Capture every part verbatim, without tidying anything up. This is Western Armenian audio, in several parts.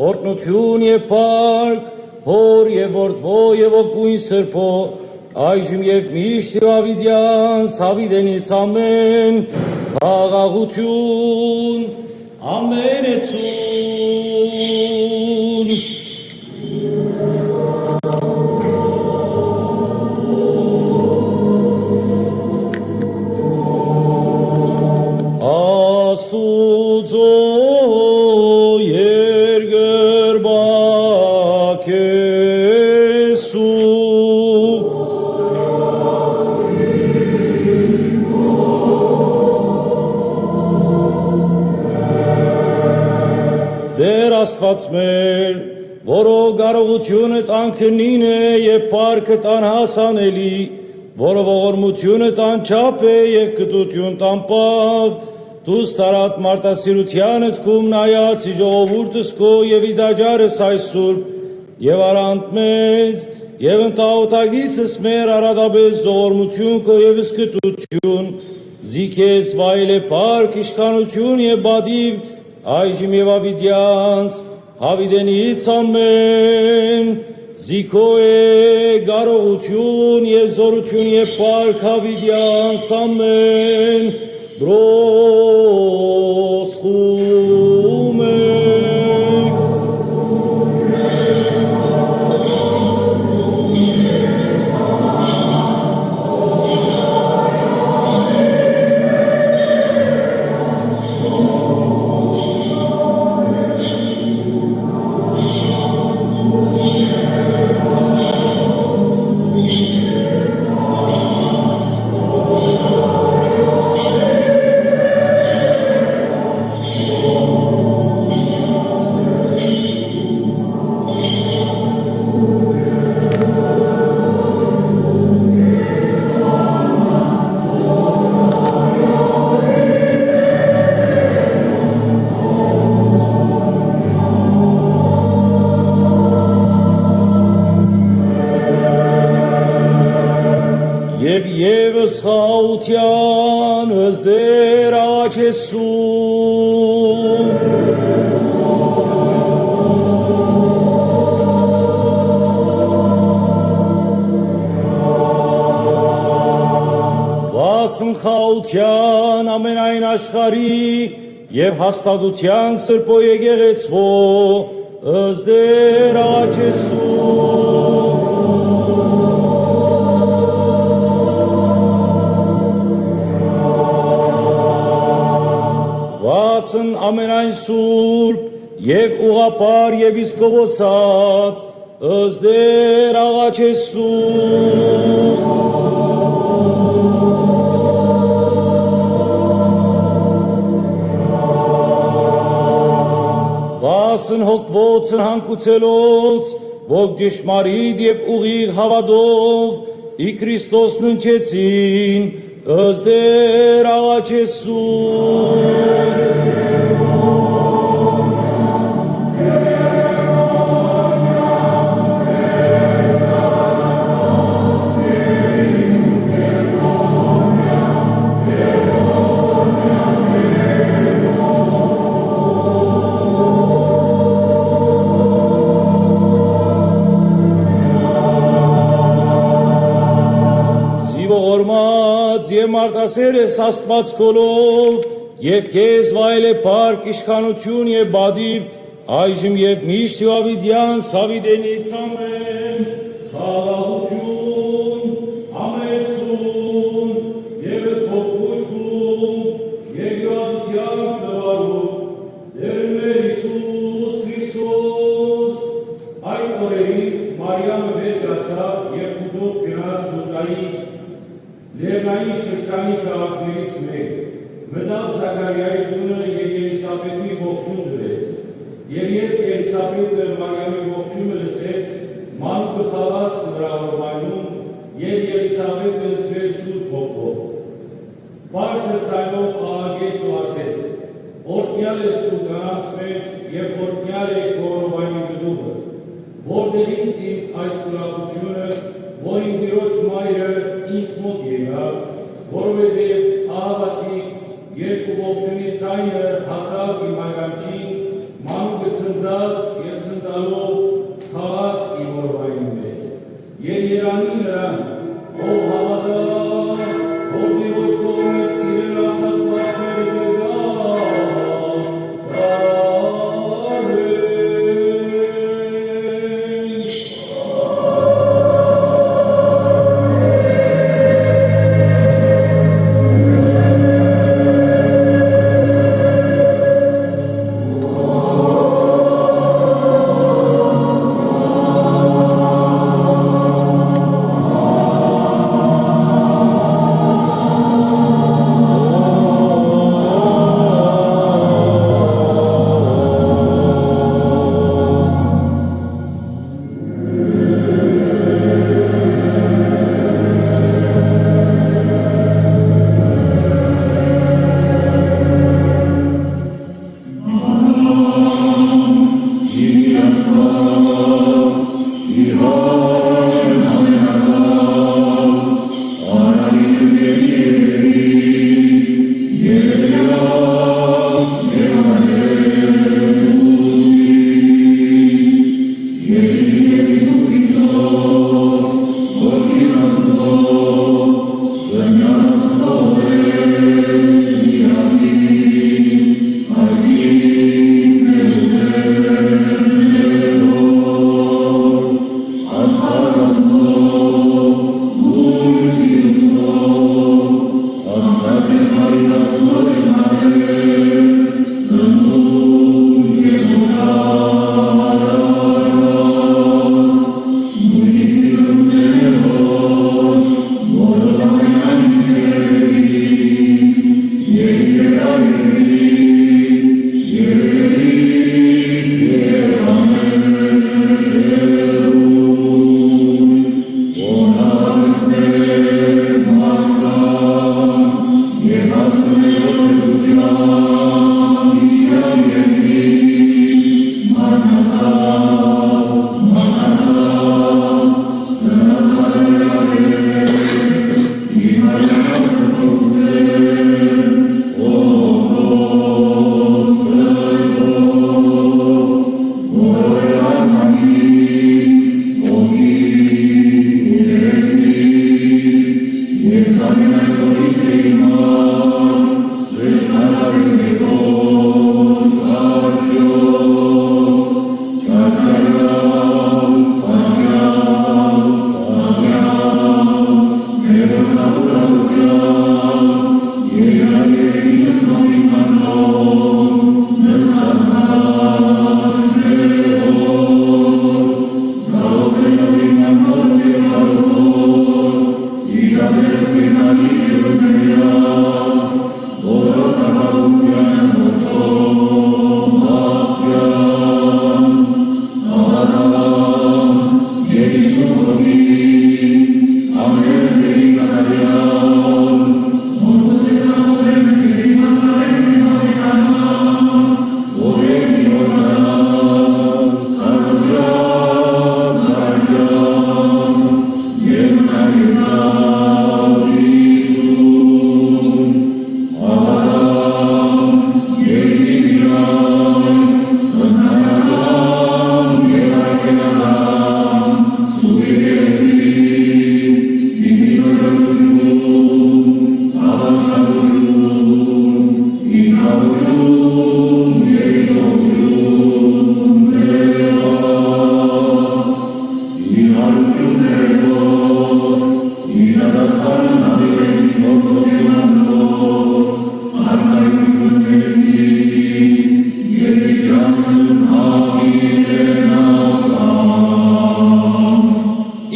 Օրհնութիւն եւ փառք Հօր եւ Որդւոյ եւ Հոգւոյն Սրբոյ, այժմ եւ միշտ եւ աւիտեանց աւիտենից ամէն խաղաղութիւն, ամէնեցուն։ Աստուծոյ երկրպագ Յիսուս։ Տէր Աստուած մեր, որոյ կարողութիւնը տանքնին է եւ փառքը տան հասանելի, որով ողորմութիւնը տան չափ է եւ կտութիւն տան պաւ, դուս տարած մարդասիրութեանդ քում նայած ի ժողովուրդս քո եւ ի տաճարս այս սուրբ եւ առանդ մեզ, եւ ընտաղ օտագիցս մեր առատապէս ողորմութիւն քո եւ սկտություն, զի քեզ վայել է փառք, իշխանութիւն եւ պատիւ, այժմ եւ աւիտեանց, յաւիտենից ամէն, զի քո է կարողութիւն եւ զօրութիւն եւ փառք յաւիտեանց ամէն, բրոսխում է։ Եւ եւս խաղաղութեան ըստ Տէր աղաչեցու։ Վասն խաղաղութեան ամենայն աշխարհի եւ հաստատութեան Սրբոյ Եկեղեցւոյ, ըստ Տէր աղաչեցու։ Վասն ամենայն սուրբ եւ ուղղափառ եպիսկոպոսաց, ըստ Տէր աղաչեցու։ Վասն հոգւոցն հանգուցելոց, որ ճշմարիտ եւ ուղիղ հաւատով ի Քրիստոս ննջեցին, ըստ Տէր աղաչեցու։ Զի ողորմած եւ մարդասեր ես Աստուած քոնով, եւ քեզ վայել է փառք, իշխանութիւն եւ պատիւ, այժմ եւ միշտ եւ աւիտեան սաւիտենից ամէն, խաղաղութիւն, ամենեցուն եւ թոփկույթ գում եւ յուրատութեամբ նվարում, Տէր մեր Յիսուս Քրիստոս։ Այդ օրերին Մարիամը վեր կացաւ եւ կուտով գնաց Յուդայի Լեռնային շրջանի քաղաքներից մէկ, մտաւ Զաքարիայի տունը եւ Եղիսաբէթին ողջուն տուեց։ Եւ երբ Եղիսաբէթը Մարիամի ողջոյնը լսեց, մանուկը խաղաց նրա օրմայուն, եւ Եղիսաբէթը լցուեց սուրբ հոգով։ Բարձր ձայնով աղաղեց ու ասեց. «Օրհնեալ ես դու կանանց մէջ եւ օրհնեալ է քո օրովայնի գլուխը, որտեղի՞նց ինձ այս ուրախութիւնը, որ իմ Տիրոջ մայրը ինձ մօտ եկաւ, որովհետեւ ահաւասիկ երկու ողջունի ձայնը հասաւ իմ ականջին, Մանուկը ցնծած եւ ցնծալով թաղաց իր օրուայնին մէջ։ Եւ երանի նրան, ով հաւատայ, որ Տիրոջ կողմէ իրեն ասացուածները կը կատարեն։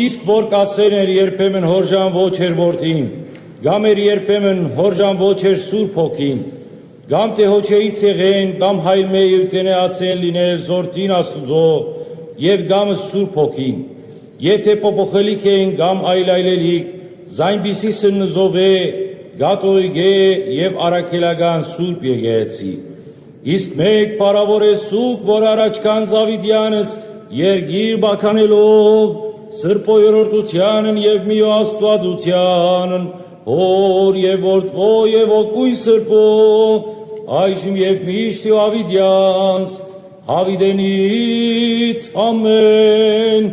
Իսկ որ կ'ասեն էր երբեմն Հորժան ոչ էր որդին, կամ էր երբեմն Հորժան ոչ էր Սուրբ Հոգին, կամ թէ հոջեից եղեն, կամ հայլմէ եուտենէ ասեն լիներ զորդին Աստուծոյ, եւ կամ Սուրբ Հոգին, եւ թէ փոփոխելիք են, կամ այլայլելիք, զայնպիսի սննզովէ, կատողիկէ եւ առաքելական Սուրբ Եկեղեցի։ Իսկ մէկ փառաւոր է սուգ, որ առաջքան Զաւիդեանս երկիր բականելով, Սրբոյ օրորտութեանն եւ միոյ Աստուածութեանն, Հոր եւ Որդւոյ եւ Հոգւոյն Սրբոյ, այժմ եւ միշտ եւ Աւիդեանս, Յաւիտենից ամէն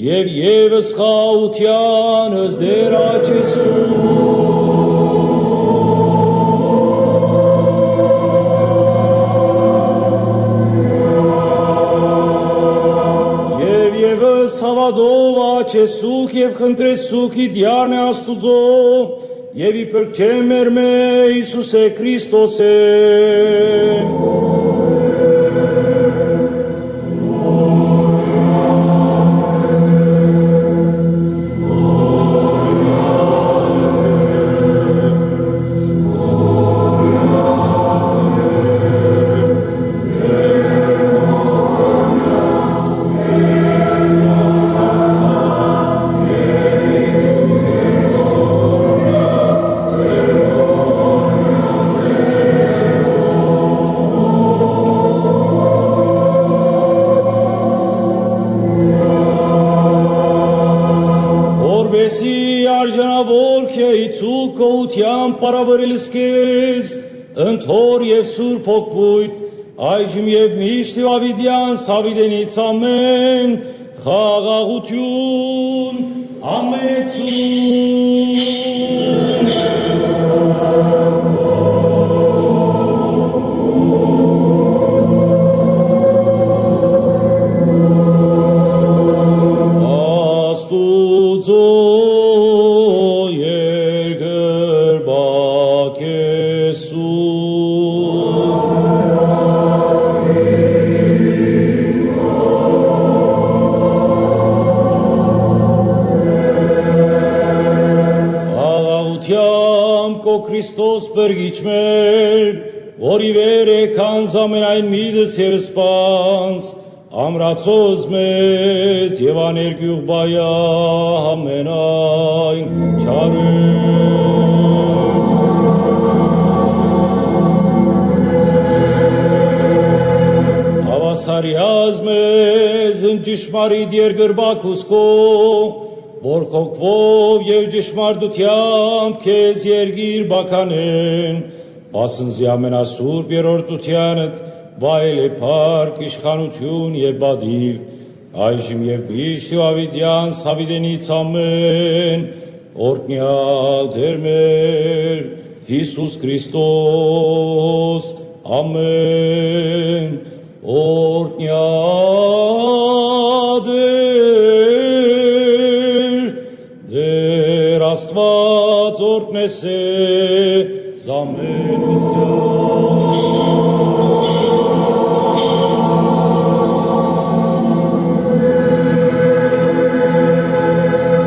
եւ եւս խաղաղութեան ըստ Տէր Յիսուսի։ Եւ եւս հաւատով աղաչեսուք եւ խնդրեսուք ի տեառնէ Աստուծոյ, եւ ի փրկչէ մերմէ Յիսուսէ Քրիստոսէ։ Որպէսզի արժանաւոր քեզի գոհութեամբ պարապել զքեզ, ընդ Հօր եւ Սուրբ Հոգւոյթ, այժմ եւ միշտ եւ յաւիտեան, յաւիտենից ամէն, խաղաղութիւն ամենեցուն։ Աստուծոյ երկրպագ Յիսուս։ Խաղաղութեամբ քո Քրիստոս փրկիչ մեր, որ ի վեր է քանզամենայն միտս եւ սպանս, ամրացոց մեզ եւ աներկիւղ պահէ ամենայն չարէն։ Հաւասարեաց մեզ, ըն ճշմարիտ երկրպագ Յիսուս քո, որ հոգւով եւ ճշմարտութեամբ քեզ երկիր պագանէն, վասն զի ամենասուրբ երրորդութեանդ վայել է փառք, իշխանութիւն եւ պատիւ, այժմ եւ միշտ եւ յաւիտեան, յաւիտենից ամէն, օրհնեալ Տէր մեր Յիսուս Քրիստոս, ամէն, օրհնեալ Տէր, Տէր Աստուած օրհնեսե զամէն մսիան։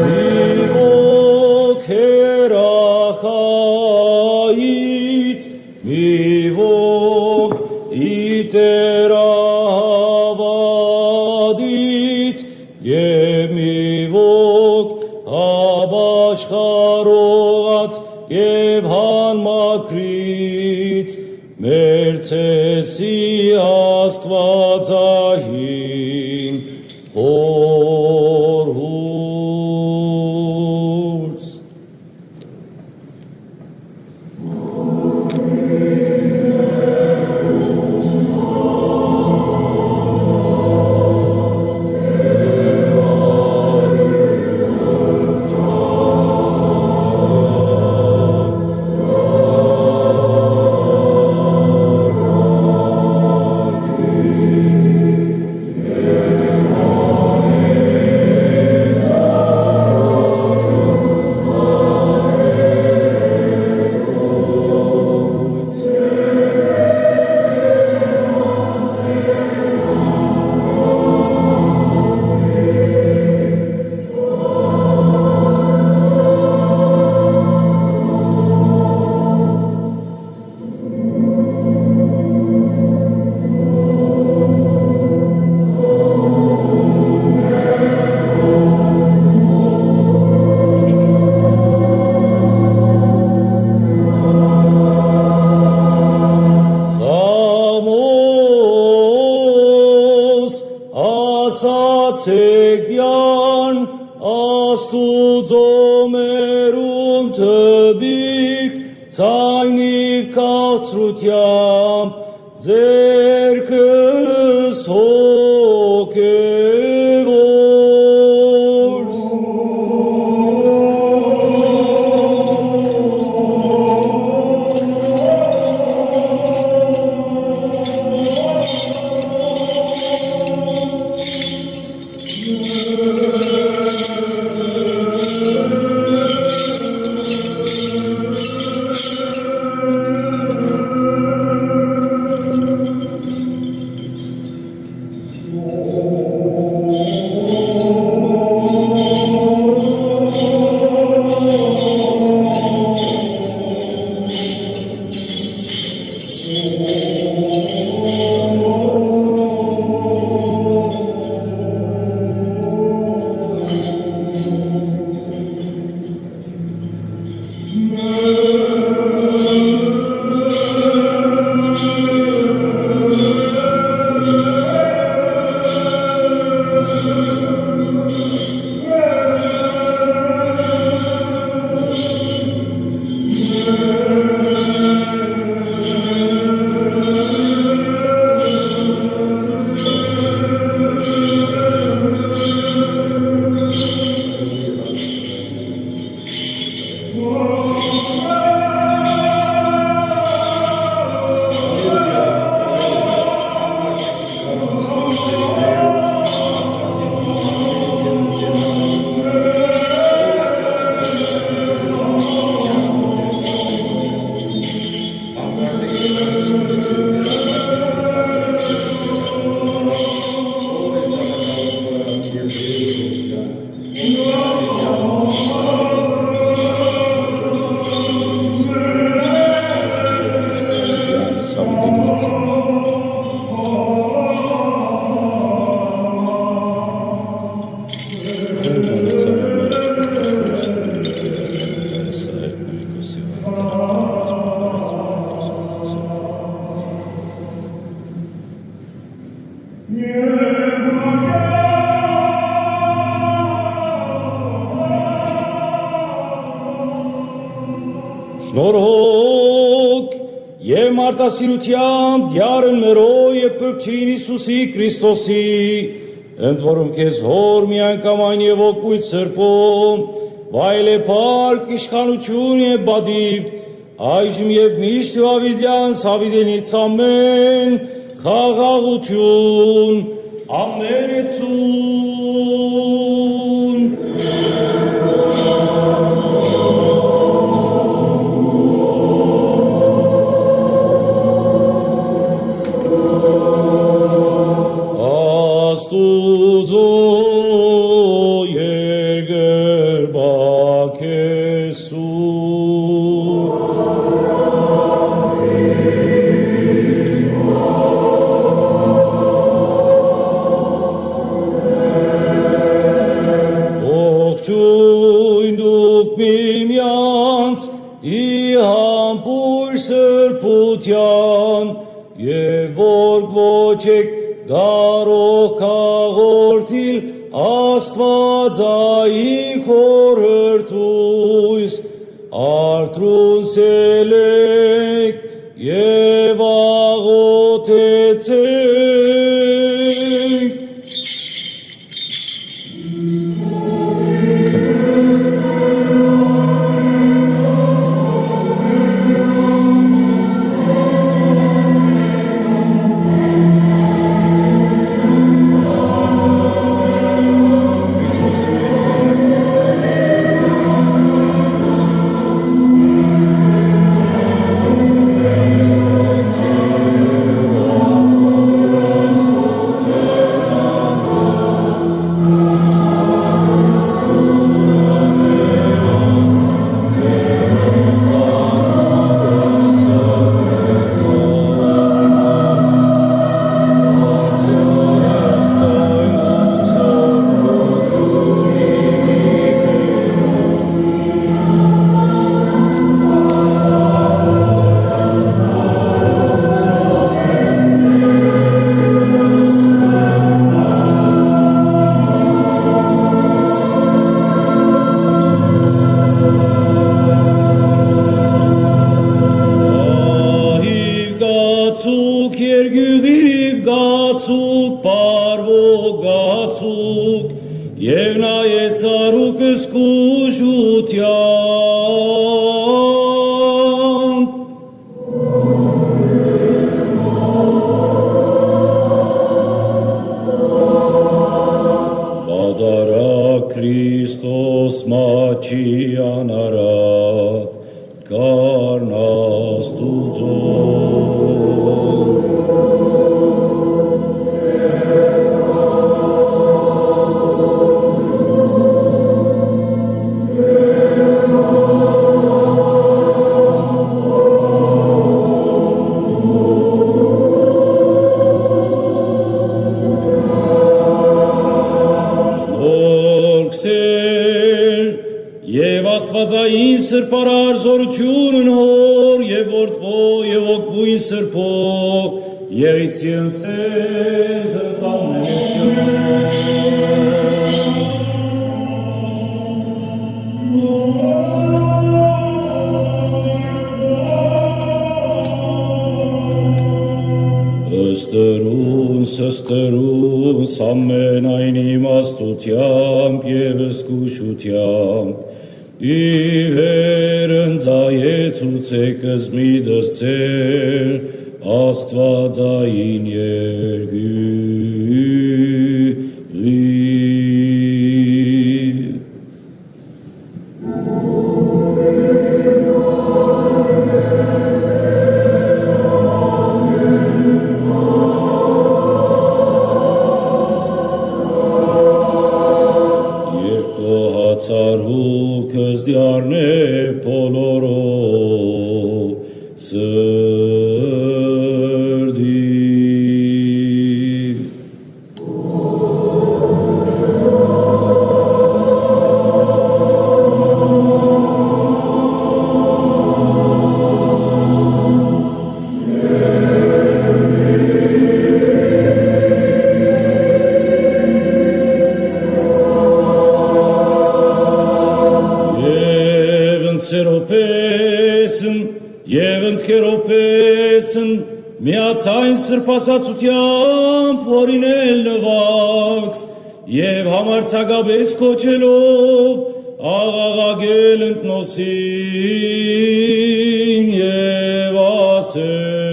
Մի ոգ հեռախայից, մի ոգ ի Տէր հաւատից, եւ մի ոգ ապաշխարողաց եւ հանմակրից, մեր Ծեսի Աստուածահին խորհուրդ։ Սամոս, ասացեք դեան, Աստուծոյ մերուն դպիրք, ձայնիւ քաղցրութեամբ, ձեռքս հոգեւոր։ Շնորհք եւ մարդասիրութեամբ Տեառն մերոյ եւ Փրկչին Յիսուսի Քրիստոսի, ընդ որում քեզ Հօր միանգամայն եւ Հոգի Սրբոյ, վայել է փառք, իշխանութիւն եւ պատիւ, այժմ եւ միշտ եւ աւիտեանց աւիտենիցամէն խաղաղութիւն, ամէնեցուն։ Աստուծոյ երկրպագ Յիսուս։ Ողջոյն դուք միմեանց ի համբոյր սրբութեան, եւ որ ոչ եք կարող կաղորդիլ Աստուածային խորհրդոյս, արթնցել եք եւ աղօթեցէք։ Կառնաստուծո։ Շնորհք Սեր, եւ Աստուածային սրբարար զօրութիւնն Հօր եւ Որդւոյ եւ Հոգւոյն Սրբոյ, եղիցի ընդ ձեզ ընտանեսը։ Ստրուն, սստրուն, ամենայն իմաստութեամբ եւ զգուշութեամբ, ի վեր ընծայեցուցէք զմիտս ձեր աստուածային երկիւղին։ Եւ գոհացարուք զդիարնէ բոլորով սրտի։ Եւ ընծերով պէս, եւ ընտքերով պէս, միացայն սրբասացութեամբ հորինել նուագս եւ համարձակապէս կոչելով աղաղակել ընթնոսին եւ ասել։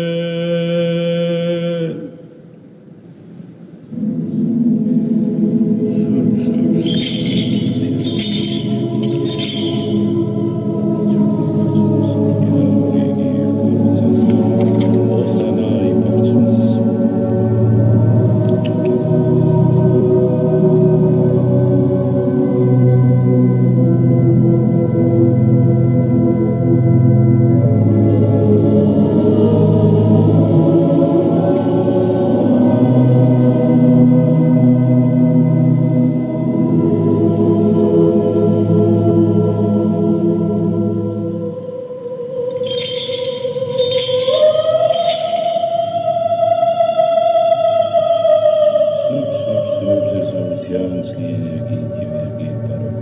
Սուրբ, սուրբ, սուրբ, զորութեանց լի էներգիით եւ երկիր բարոյ,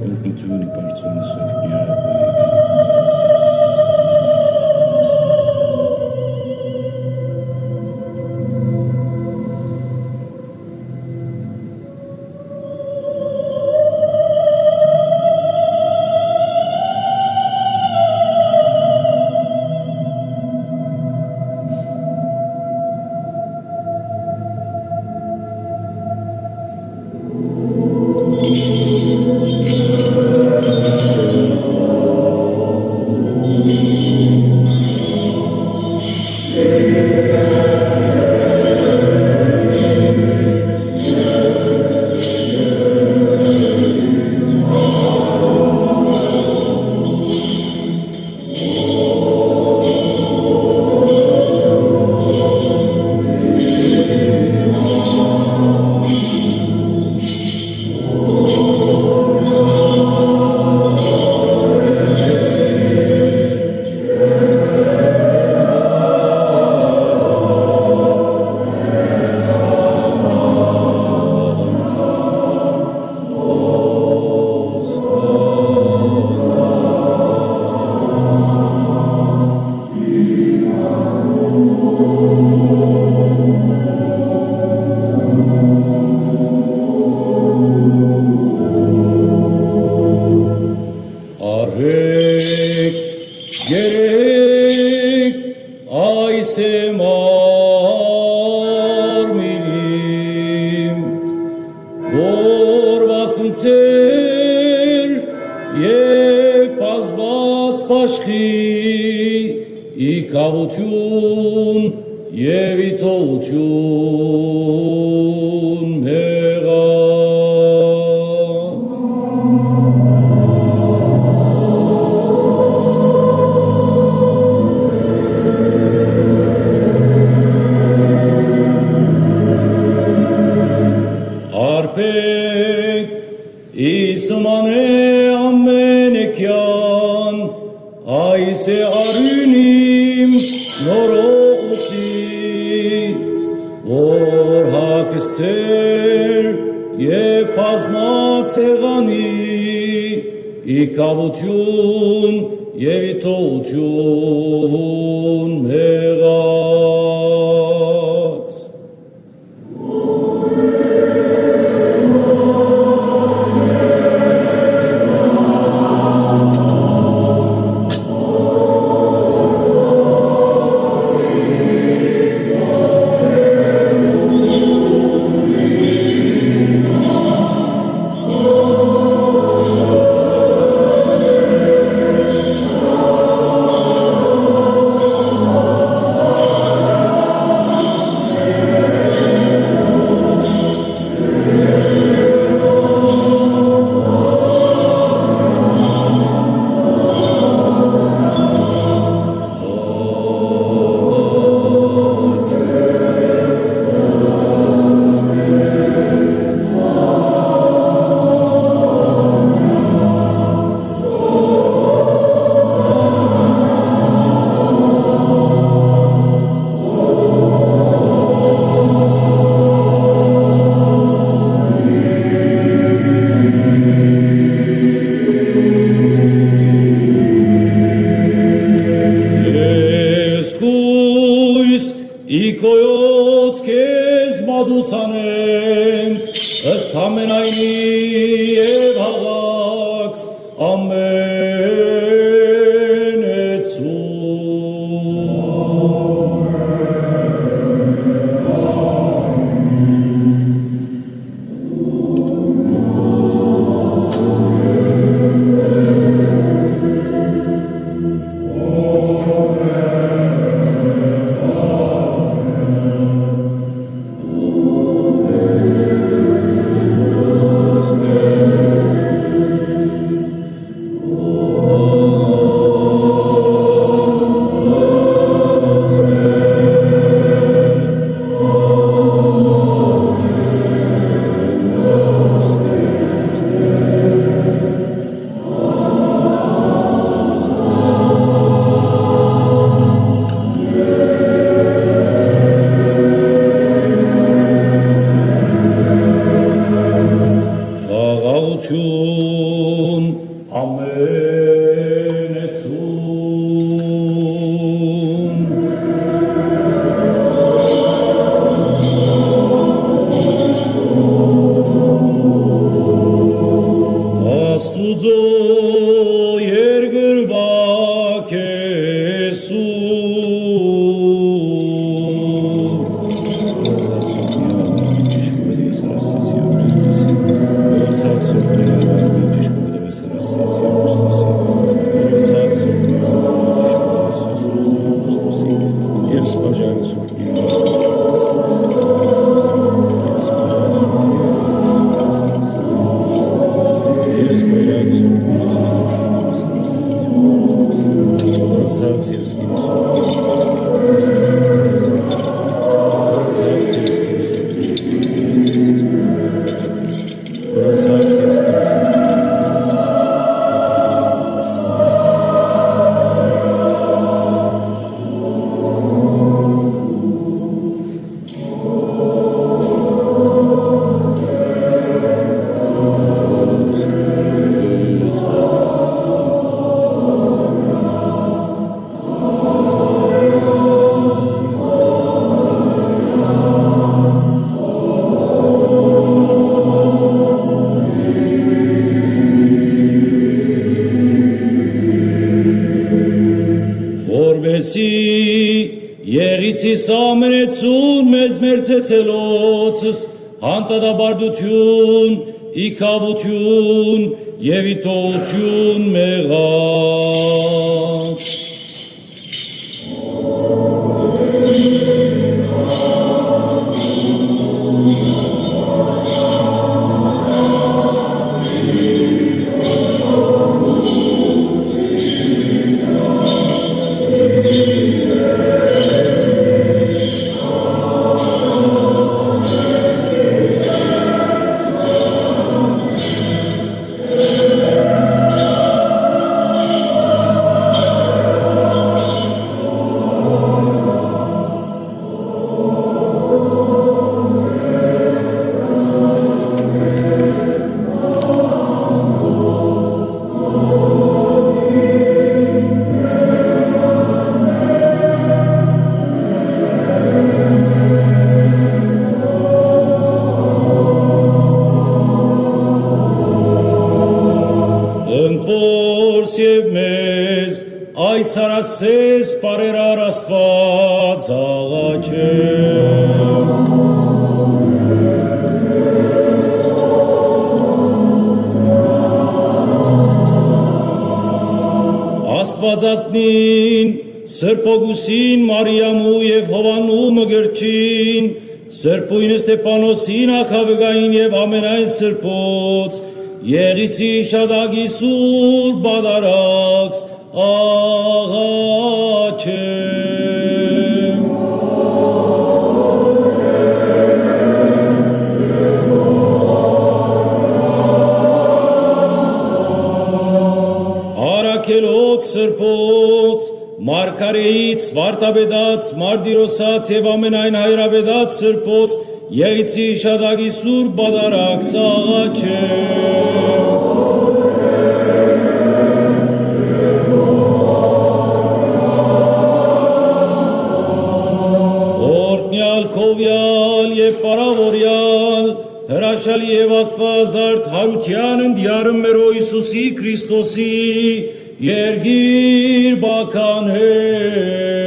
օրհնութիւնը, բարձունը, սորհնեալ, որ երկիր Առէք, երեք, այս է մարմինիմ, որ վասն ձեր եւ բազմաց աշխարհի, ի գաւութիւն եւ ի թողութիւն մեղաց։ Արբեդ, Իսումանէ ամէնէկեան, այս է արիւն իմ նոր օգտի, որ հագցեր եւ բազմած եղանի, ի գաւութիւն եւ ի թողութիւն մեղաց։ Ես կոյս ի կոյոց քեզ մատուցանեմ, ըստ ամենայնի եւ հաւաքս ամենեցուն։ Խաղաղութիւն ամենեցուն։ Աստուծոյ երկրպագ Յիսուս։ Որպէսզի եղիցիս ամենեցուն մեզ մեր ծեծելոց, հանդատապարտութիւն, իգաւութիւն Եւ իտողութիւն մեղաց։ Ընդ որս եւ մեզ այցարասես բարերար Աստուած աղաչեմ։ Աստուածածնին, Սրբօգուսին Մարիամու եւ Յովհաննու Մկրտչին, Սրբոյն Ստեփանոսին աղաւկային եւ ամենայն սրբոց, Եղիցի յիշատակի սուրբ պատարագս աղաչեմ։ Առաքելոց սրբոց, մարգարէից, վարդապետաց, մարտիրոսաց եւ ամենայն հայրապետաց սրբոց, Եղիցի յիշատակի սուրբ պատարագս աղաչեմ։ Օրհնեալ, գովեալ եւ պարաւորեալ, հրաշալի եւ աստուածարդ յարութեան ընտի արը մերոյ Յիսուսի Քրիստոսի, երկիր բական հետ։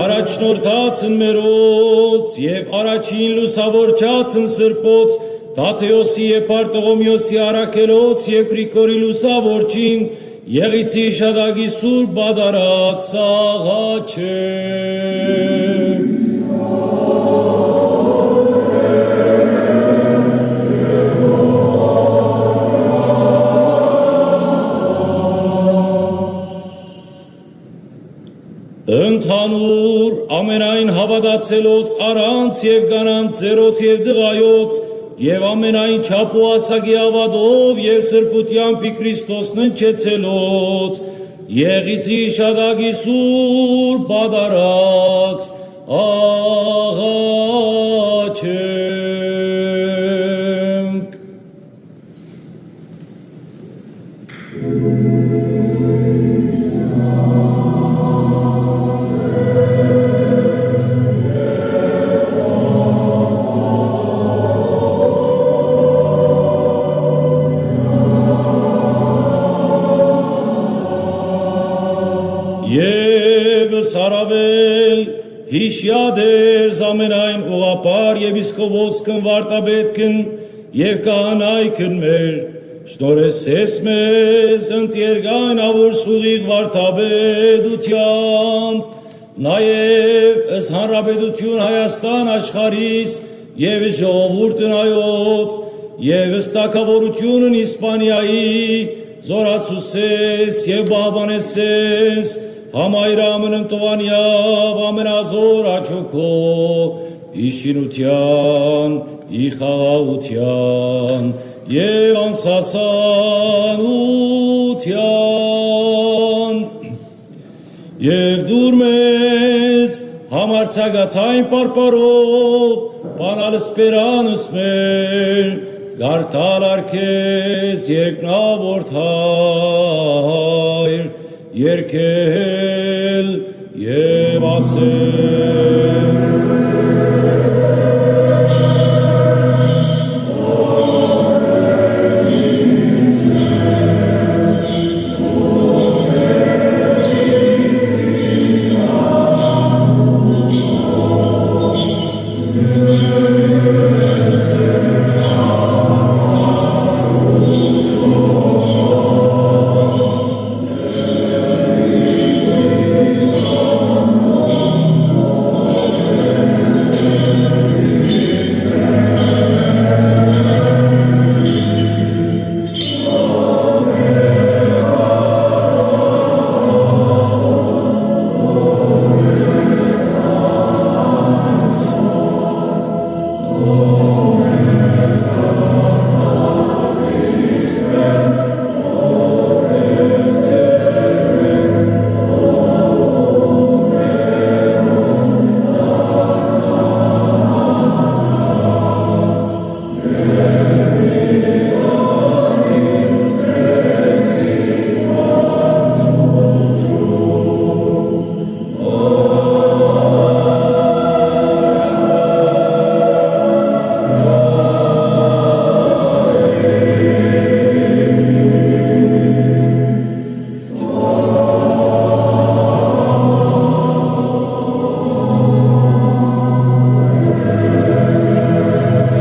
Առաջնորդած են մերոց եւ առաջին լուսաւորչած են սրբոց, Թադէոսի եւ Պարտողոմիոսի առաքելոց եւ Գրիգորի լուսաւորչին, Եղիցի յիշատակի սուրբ պատարագս աղաչեմ։ Ընդհանուր ամենայն հաւատացելոց, առանց եւ կանանց, ծերոց եւ տղայոց, եւ ամենայն չափ ու ասակի աւատով եւ սրբութեամբ ի Քրիստոս ննջեցելոց, Եղիցի յիշատակի սուրբ պատարագս աղաչենք։ Եվս առաւել յիշեալ Տէրս ամենայն ուղղափառ եպիսկոպոսքն, վարդապետքն եւ քահանայքն մեր, շնորհեցէ մեզ ընդ երկայն աւուրս ուղիղ վարդապետութեանդ, նաեւ ըս Հանրապետութիւն Հայաստան աշխարհիս եւ ժողովուրդը հայոց եւ ըս թագաւորութիւնն Իսպանիայի, զօրացուցես եւ պահպանեցես համայր ամն ընտովանեաւ ամենազոր աչուքով, ի շինութեան, ի խաղաղութեան եւ անսասանութեան։ Եւ դուր մեզ համարձակած այն պարպարով, բանալ սպերանս մեր, գարտալ արկես երկնաւորդ հայր, երկել եւ ասել։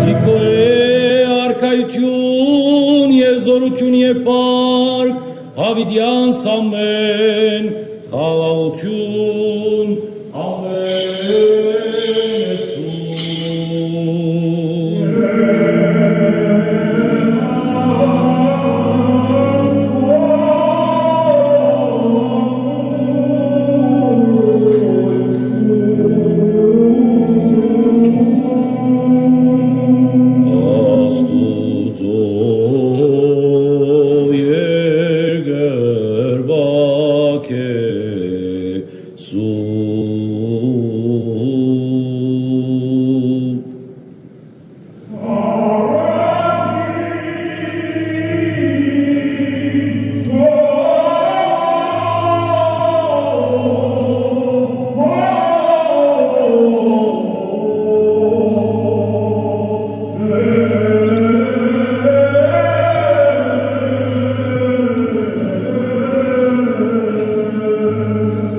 Զինքոյ արքայութիւն եւ զօրութիւն եւ փառք, յաւիտեանս ամէն խաղաղութիւն, ամէնեցուն։ Աստուծոյ երկրպագ է սուրբ։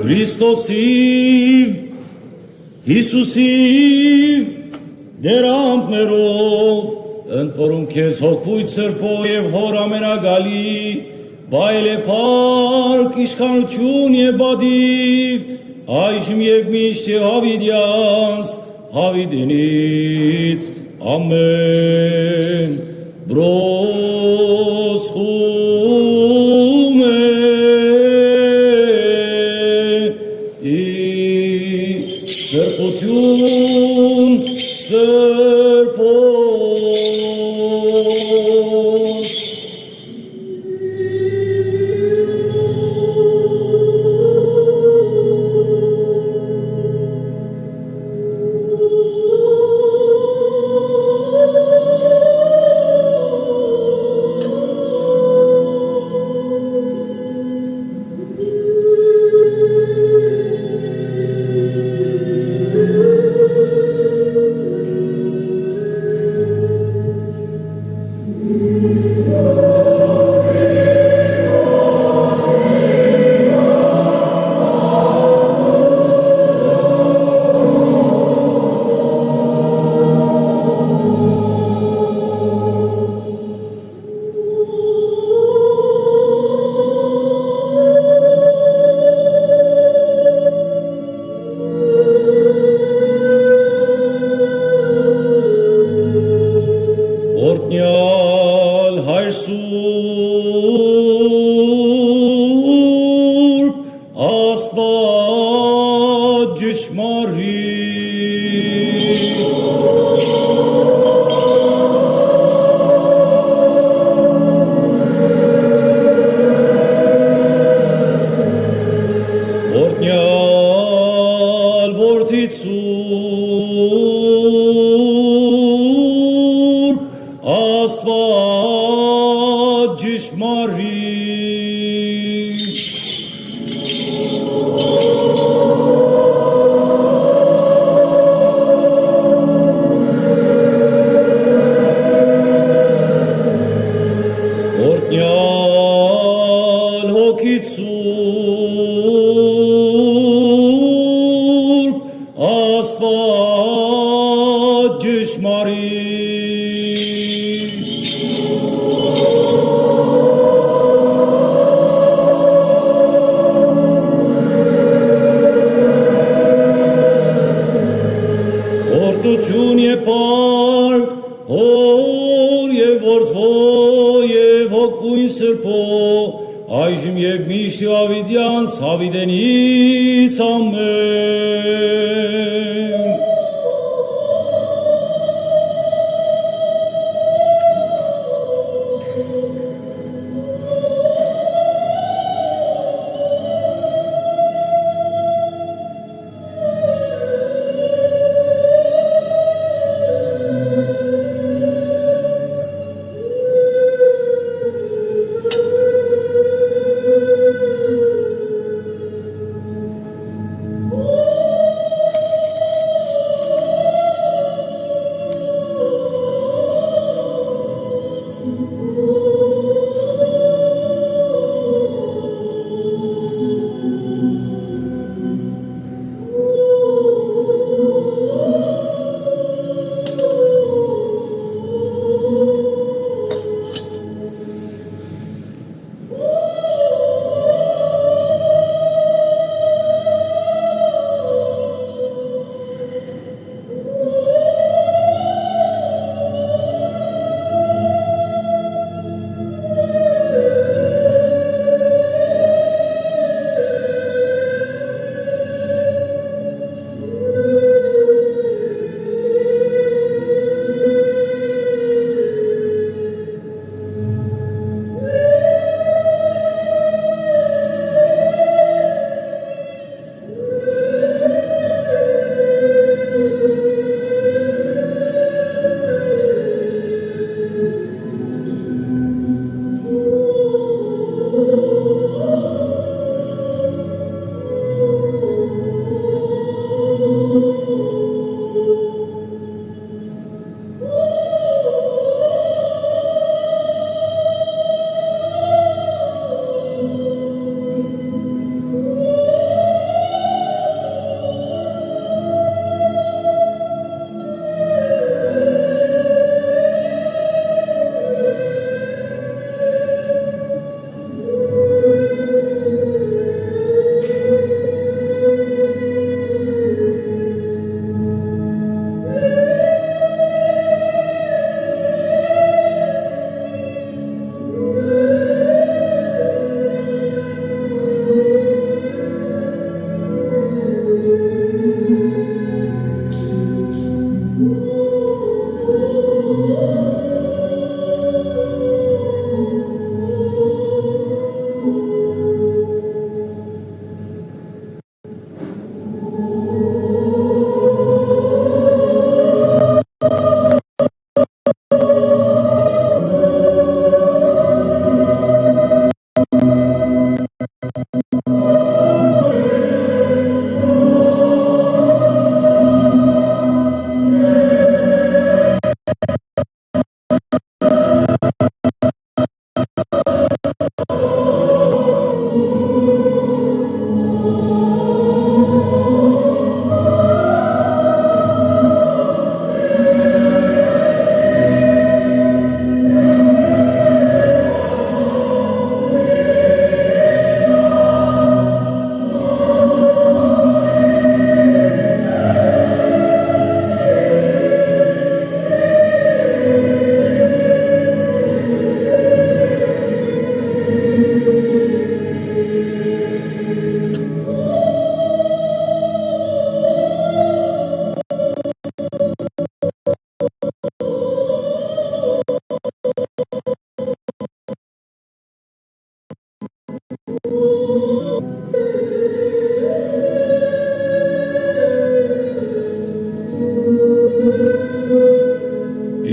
Քրիստոսիւ, Յիսուսիւ, Տէր ամպներով, ընդ որուն քեզ հոգւոյթ սրբոյ եւ Հօր ամենակալի, պահել է փառք, իշխանութիւն եւ պատիւ, այժմ եւ միշտ եւ յաւիտեանս, յաւիտենից ամէն բրոզխում է, ի սրբութիւն սրբոց։ Օրհնեալ Հայր Սուրբ, Աստուած ճշմարիտ։ Օրհնեալ Որդի Սուրբ, Աստուած ճշմարիտ։ Օրհնեալ Հոգի Սուրբ, Աստուած Մարի։ Օրհնութիւն եւ փառք Հօր եւ Որդւոյ եւ Հոգւոյն Սրբոյ, այժմ եւ միշտ եւ աւիտեանց աւիտենից։ Ամէն։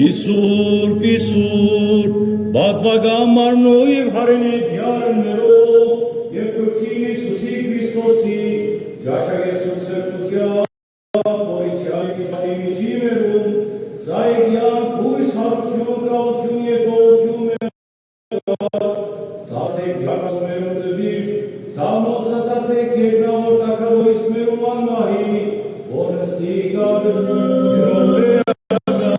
Ի սուրբ, ի սուրբ, պատուական մարմնով եւ յարենետ յարներով եւ կրկին Յիսուսի Քրիստոսի, ճաշակերտութեան, որ իջան Իսրայելի միջի մերուն, զայգեան կույս, հարութիւն, կալութիւն եւ գոհութիւն մերոց, սա զեկ յարմարներուն տուի, սա մոս ասացեք երկնաւոր թագաւորից մերուն անմահի, որ նստի գալս մերոց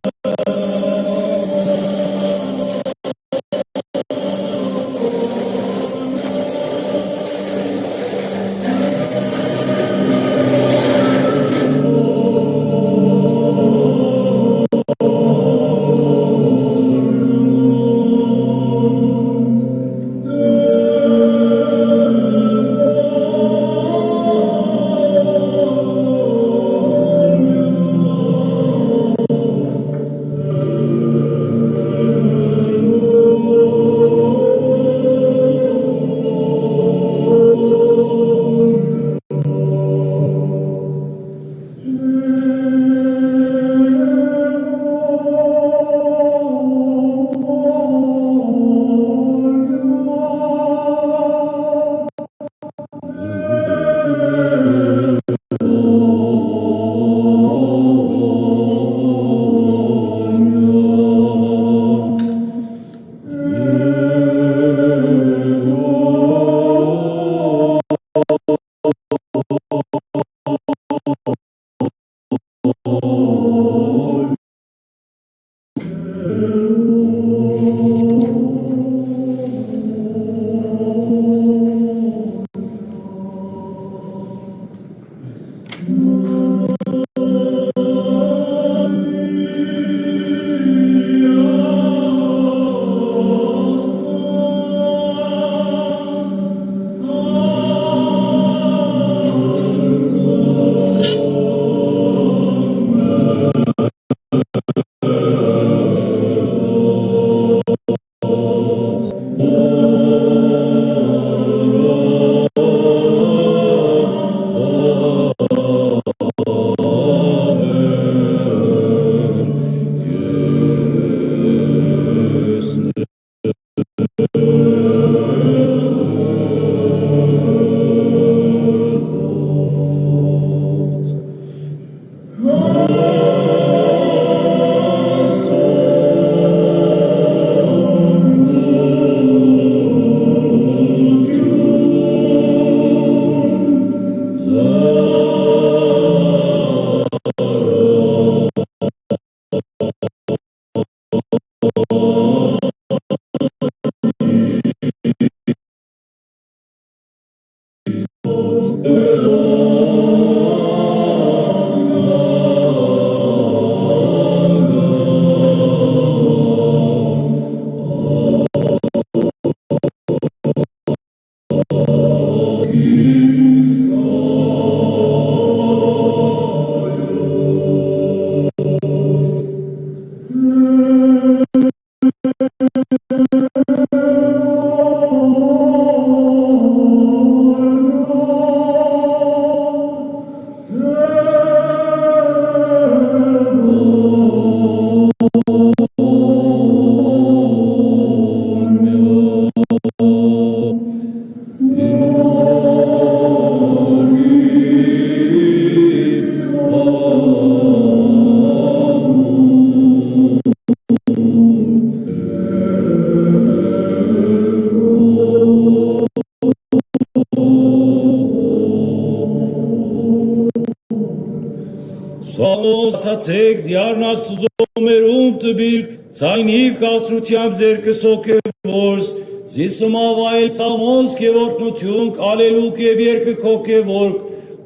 Սաղմոս, ասացէք, դիարն Աստուծոյ մերուն տպիրք, ցայնիւ կացրութեամբ ձերքը սոկեվորս, զիս մաւայել Սաղմոս կեւորքնութիւն, ալելուկ եւ երկը քոքեվորք,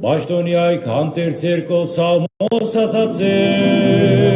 պաշտոնի այք հանդերձ երկով Սաղմոս, ասացէք։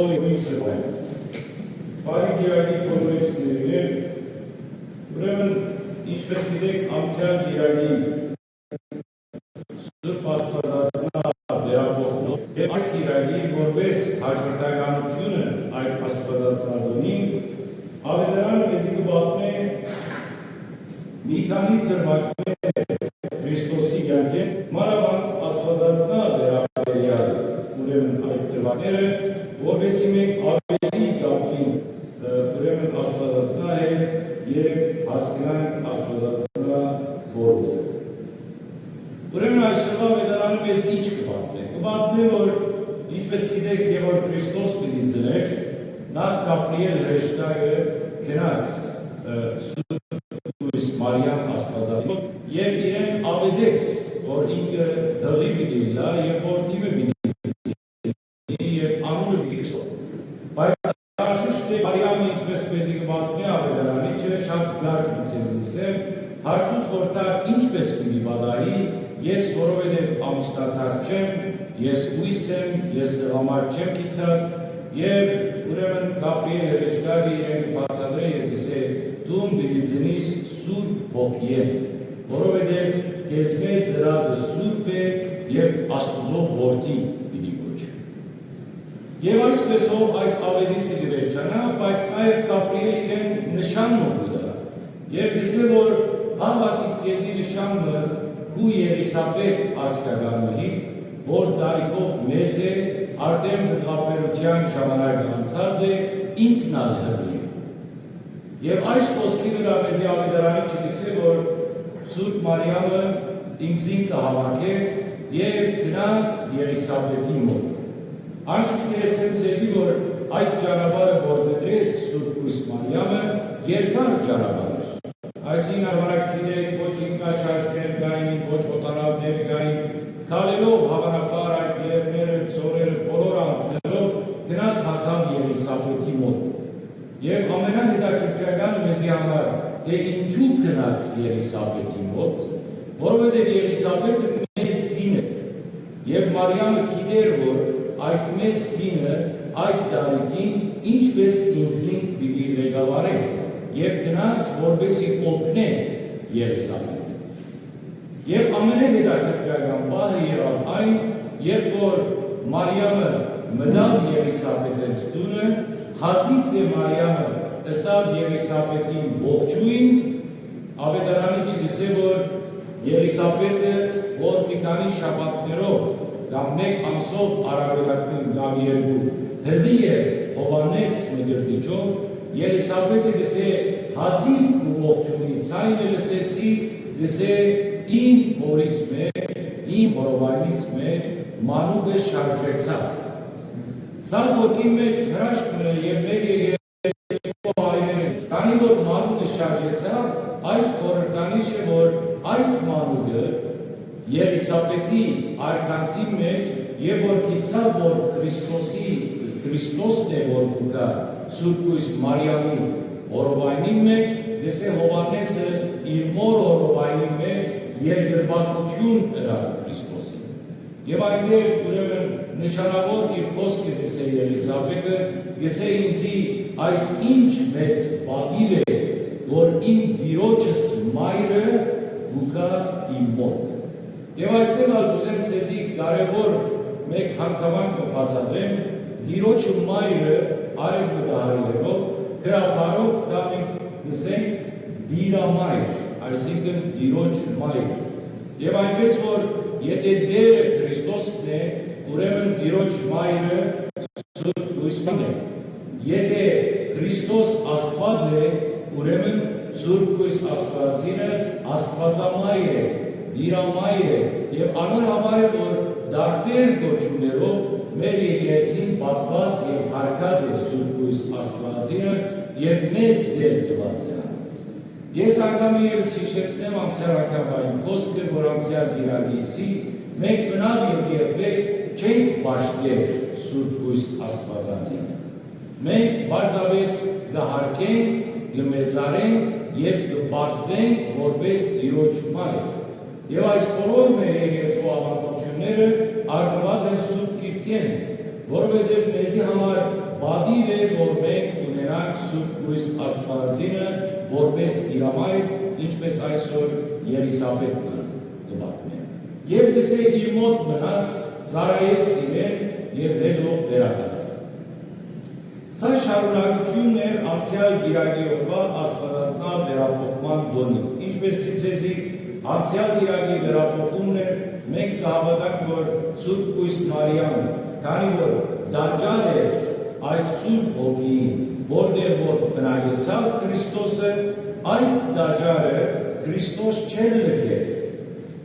Ո, միշտ է։ Բարի Կիրակի բոլորիս սիրելիներ։ Ուրեմն, ինչպես գիտեք, անցեալ Կիրակի Սուրբ Աստվածածնայ վերափոխնող եւ այս Կիրակի որպէս հաջորդականութիւնը այդ Աստվածածնայ տօնին, Աւետարանը մեզի կը պատմէ մի քանի դրուագներ Քրիստոսի կեանքէն, մանաւանդ Աստուածածնայ վերաբերեալ, ուրեմն այդ դրուագները, որպէսզի մենք աւելի կապրինք, ը, ուրեմն Աստուածածնայ հետ եւ հասկնանք Աստուածածնայ որբը։ Ուրեմն այսօրվա Աւետարանը մեզ ինչ կը պատմէ։ Կը պատմէ, որ ինչպես գիտեք, եւ որ Քրիստոս պիտի ծնէր, նախ Գաբրիէլ հրեշտակը գնաց, ը, Սուրբ Կոյս Մարիամ Աստուածածնի մօտ եւ իրեն աւետեց, որ ինքը յղի պիտի ըլլայ եւ որդի մը պիտի ծնի եւ անունը պիտի կոչուի։ Բայց անշուշտ թէ Մարիամը, ինչպես մեզի կը պատմէ Աւետարանիչը, շատ կարճ մտցեր, հարցուց, որ դա ինչպես պիտի պատահի, ես որովհետեւ ամուսնացած չեմ, ես կոյս եմ, ես տղամարդ չեմ գիցած, եւ ուրեմն Գաբրիէլ հրեշտակը իրեն կը բացատրէ եւ կ'ըսէ. «Դուն պիտի ծնիս Սուրբ Հոգիէն, որովհետեւ քեզմէ ծնածը սուրբ է եւ Աստուծոյ որդի պիտի կոչուի»։ Եւ այսպեսով այս աւետիսը կը վերջանայ, բայց նաեւ Գաբրիէլ իրեն նշան մը կու տայ եւ կ'ըսէ, որ ահա ասիկ քեզի նշան մը, քու Եղիսաբեթ ազգականուհի, որ տարիքով մեծ է, արդէն պտղաբերութեան ժամանակը անցած է, ինքն ալ յղի է։ Եւ այս խօսքի վրայ մեզի աւետարանիչը կ'ըսէ, որ Սուրբ Մարիամը ինքզինքը հաւաքեց եւ գնաց Եղիսաբեթի մօտ։ Անշուշտ ես եմ ձեզի, որ այդ ճանապարհը, որ կտրեց Սուրբ Կոյս Մարիամը, երկար ճանապարհ էր։ Այսինքն, ժամանակ գիտեք, ոչ ինքնաշարժներ կային, ոչ օդանավներ կային, քալելով, հավանաբար, այդ լեռները, ծովերը, բոլոր անցնելով, գնաց հասան Եղիսաբեթի մօտ։ Եւ ամենահետաքրքրականը մեզի համար, թէ ինչու գնաց Եղիսաբեթի մօտ, որովհետեւ Եղիսաբէթը մեծ կին էր, եւ Մարիամը գիտէր, որ այդ մեծ կինը այդ տարիքին ինչպէս ինքզինք պիտի ղեկավարէ, եւ գնաց, որպէսզի օգնէ Եղիսաբէթին։ Եւ ամենահետաքրքրական պահը եղաւ այն, երբ որ Մարիամը մտաւ Եղիսաբէթէն տունը, հազիւ թէ Մարիամը ըսաւ Եղիսաբէթին ողջոյն, Աւետարանը չըսէ, որ Եղիսաբէթը, որ մի քանի շաբաթներով կամ մէկ ամսով առաւելագոյն կամ երկու հղի էր Յովհաննէս Մկրտիչով, Եղիսաբէթը կ'ըսէ, հազիւ կու ողջունի, ձայնը լսեցի, կ'ըսէ, իմ փորիս մէջ, իմ որովայնիս մէջ մանուկը շարժեցաւ։ Սա հոգին մէջ հրաշք մը եւ մեր եկեղեցու հայրերը, քանի որ մանուկը շարժեցաւ, այդ խորհրդանիշ է, որ այդ մանուկը Եղիսաբէթի արգանդին մէջ եւ որ գիտցաւ, որ Քրիստոսի, Քրիստոսն է, որ կու գայ Սուրբ Կոյս Մարիամի որովայնին մէջ, կ'ըսէ Յովհաննէսը իր մօր որովայնին մէջ երկրպագութիւն ըրաւ Քրիստոսին։ Եւ այնտեղ, ուրեմն, նշանաւոր իր խօսքը կ'ըսէ Եղիսաբէթը, կ'ըսէ ինծի, այս ինչ մեծ պատիւ է, որ իմ Տիրոջս մայրը կու գայ իմ մօտ։ Եւ այստեղ ալ կ'ուզեմ ձեզի կարեւոր մէկ հանգամանք մը բացատրեմ, Տիրոջը մայրը արեւմտահայերէնով, գրաբարով դա մենք կ'ըսենք Տիրամայր, այսինքն Տիրոջ մայր։ Եւ այնպես որ, եթէ Տերը Քրիստոսն է, ուրեմն Տիրոջ մայրը Սուրբ Կոյսն է։ Եթէ Քրիստոս Աստուած է, ուրեմն Սուրբ Կոյս Աստուածինը Աստուածամայր է, Տիրամայր է, եւ անոր համար է, որ տարբեր կոչումներով մեր եկեղեցին պատուած եւ յարգած է Սուրբ Կոյս Աստուածինը եւ մեծ դեր տուած է ան։ Ես անգամ եւս յիշեցնեմ անցեալ անգամ այն խօսքը, որ անցեալ կիրակի ըսի, մենք մնալ եւ երբեք չենք պաշտել Սուրբ Կոյս Աստուածածին։ Մենք պարզապէս կը յարգենք, կը մեծարենք եւ կը պատուենք որպէս Տիրոջ մայր։ Եւ այս բոլոր մեր եկեղեցու աւանդութիւնները առնուած են Սուրբ Գիրքէն, որովհետեւ մեզի համար պատիւ է, որ մենք ունենանք Սուրբ Կոյս Աստուածինը որպէս Տիրամայր, ինչպէս այսօր Եղիսաբէթ մը կը պատմէ։ Եւ կ'ըսէ, իր մօտ մնաց, ծառայեց իրեն եւ հետո վերադարձաւ։ Սա շարունակութիւնն էր անցեալ կիրակի օրուայ Աստուածածնաւ վերափոխման տօնին։ Ինչպէս սի ձեզի, անցեալ կիրակի վերափոխումն էր, մենք կը հաւատանք, որ Սուրբ Կոյս Մարիամը, քանի որ տաճար էր այդ Սուրբ Հոգիին, որտեղ որ բնակեցաւ Քրիստոսը, այդ տաճարը Քրիստոս չէր լքեր։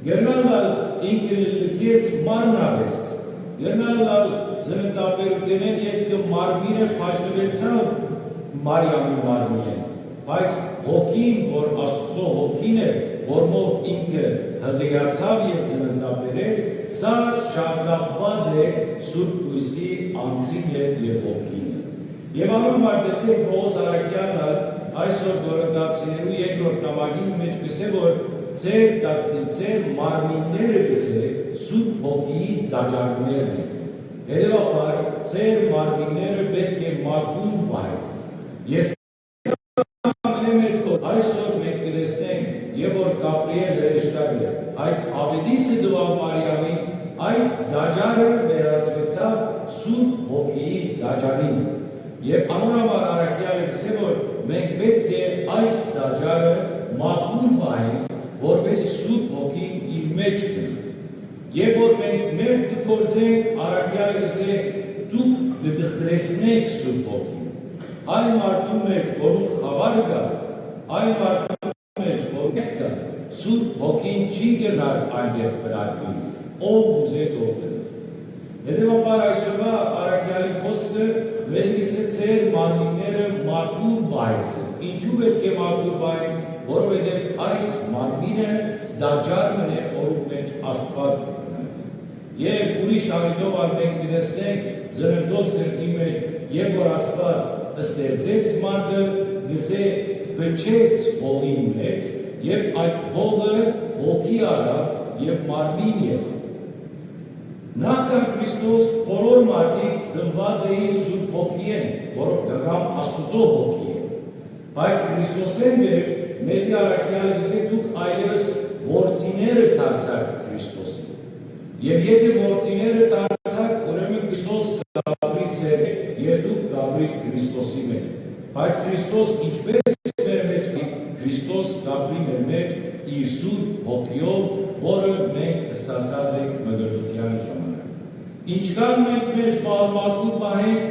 Կրնալ ալ ինքը լքեց մարմնապէս, կրնալ ալ ծննդաբերութենէն ետքը մարմինը բաժնուեցաւ Մարիամի մարմինէն, բայց հոգին, որ Աստուծոյ հոգին էր, որմով ինքը հղիացաւ եւ ծննդաբերեց, սա շարունակուած է Սուրբ Կոյսի անձին հետ եւ հոգին։ Եւ անոր համար տեսեք, Պողոս առաքեալը այսօր Կորինթացիներու երկրորդ նամակին մէջ կ'ըսէ, որ ձեր տա-, ձեր մարմինները, կ'ըսէ, Սուրբ Հոգիի տաճարներն են։ Հետեւաբար, ձեր մարմինները պէտք է մաքուր պահեն։ Ես ամենամեծ, որ այսօր մենք կը տեսնենք, եւ որ Գաբրիէլ հրեշտակը այդ աւետիսը տուաւ Մարիամին, այդ տաճարը վերածուեցաւ Սուրբ Հոգիի տաճարին։ Եւ անոր համար առաքեալը կ'ըսէ, որ մենք պէտք է այս տաճարը մաքուր պահենք, որպէս Սուրբ Հոգին իր մէջ մնայ։ Երբ որ մենք մեղք կը գործենք, առաքեալը կ'ըսէ, դուք կը տխրեցնէք Սուրբ Հոգին։ Այն մարդուն մէջ, որուն խաւար կայ, այն մարդուն մէջ, որ մեղք կայ, Սուրբ Հոգին չի կրնար այնտեղ բնակուիլ, ով ուզէ թող գնայ։ Հետեւաբար այսօրվա առաքեալի խօսքը մեզի կ'ըսէ, ձեր մարմինները մաքուր պահեցէք։ Ինչու պէտք է մաքուր պահենք, որովհետեւ այս մարմինը տաճար մը է, որուն մէջ Աստուած կը բնակի։ Եւ ուրիշ առիթով ալ մենք կը տեսնենք Ծննդոց գիրքի մէջ, երբ որ Աստուած ստեղծեց մարդը, կ'ըսէ, փչեց հողին մէջ, եւ այդ հողը հոգի առաւ եւ մարմին եղաւ։ Նախքան Քրիստոս բոլոր մարդիկ ծնուած էին Սուրբ Հոգիէն, որով կը կամ Աստուծոյ Հոգիէն։ Բայց Քրիստոսէն վեր մեզի առաքեալը կ'ըսէ. «Դուք այլեւս որդիները դարձաք Քրիստոսին»։ Եւ եթէ որդիները դարձաք, ուրեմն Քրիստոս կ'ապրի ձեր հետ եւ դուք կ'ապրիք Քրիստոսի մէջ։ Բայց Քրիստոս ինչպէս մեր մէջ, Քրիստոս կ'ապրի մեր մէջ իր Սուրբ Հոգիով, որը մենք ստացած ենք մկրտութեան ժամանակ։ Ինչքան մենք մեզ մաղ-, մաքուր պահենք,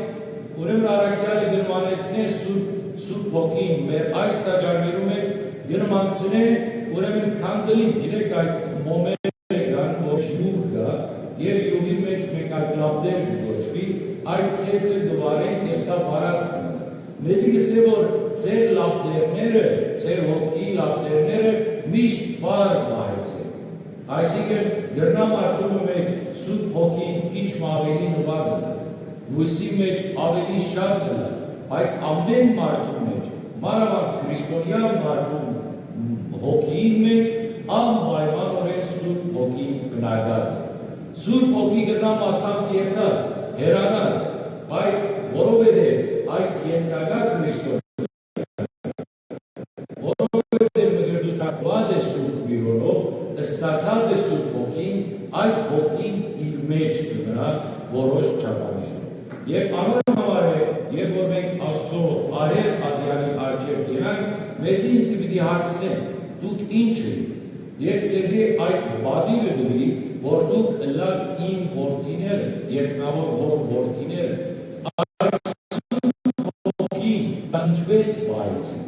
ուրեմն առաքեալը կրմանեցնէ Սուրբ, Սուրբ Հոգին մեր այս տաճարներու մէջ, կրմանցնէ, ուրեմն քանդլին, գիտեք, այդ մոմերը կան, որ յուղ կայ, եւ յուղի մէջ մենք այդ լապտեր կը կոչուի, այդ ցեթը կը վառենք եւ դա վառած կը մնայ։ Մեզի կ'ըսէ, որ ձեր լապտերները, ձեր հոգի լապտերները միշտ վառ պահեցէք։ Այսինքն, կրնայ մարդու մը մէջ Սուրբ Հոգին քիչ մը աւելի նուազ ըլլայ, լոյսի մէջ աւելի շատ ըլլայ, բայց ամէն մարդու մէջ, մանաւանդ քրիստոնեայ մարդու հոգիին մէջ, անպայմանօրէն Սուրբ Հոգին բնակած է։ Սուրբ Հոգի կրնայ մասամբ երթալ, հեռանալ, բայց որովհետեւ այդ յետնակայ քրիստոնեայ, որովհետեւ մկրտութիւնը ըլլած է Սուրբ Միրոնով, ստացած է Սուրբ Հոգին, այդ Հոգին իր մէջ կը մնայ որոշ չափանիշով։ Եւ անոր համար է, երբ որ մենք Աստուծոյ Արեւ Ատեանի առջեւ գնանք, մեզի ինքը պիտի հարցնէ. «Դուք ի՞նչ էիք»։ Ես ձեզի այդ պատիվը տուի, որ դուք ըլլաք իմ որդիները, երկնաւոր հօր որդիները։ Այդ Հոգին ինչպէս պահեցիք։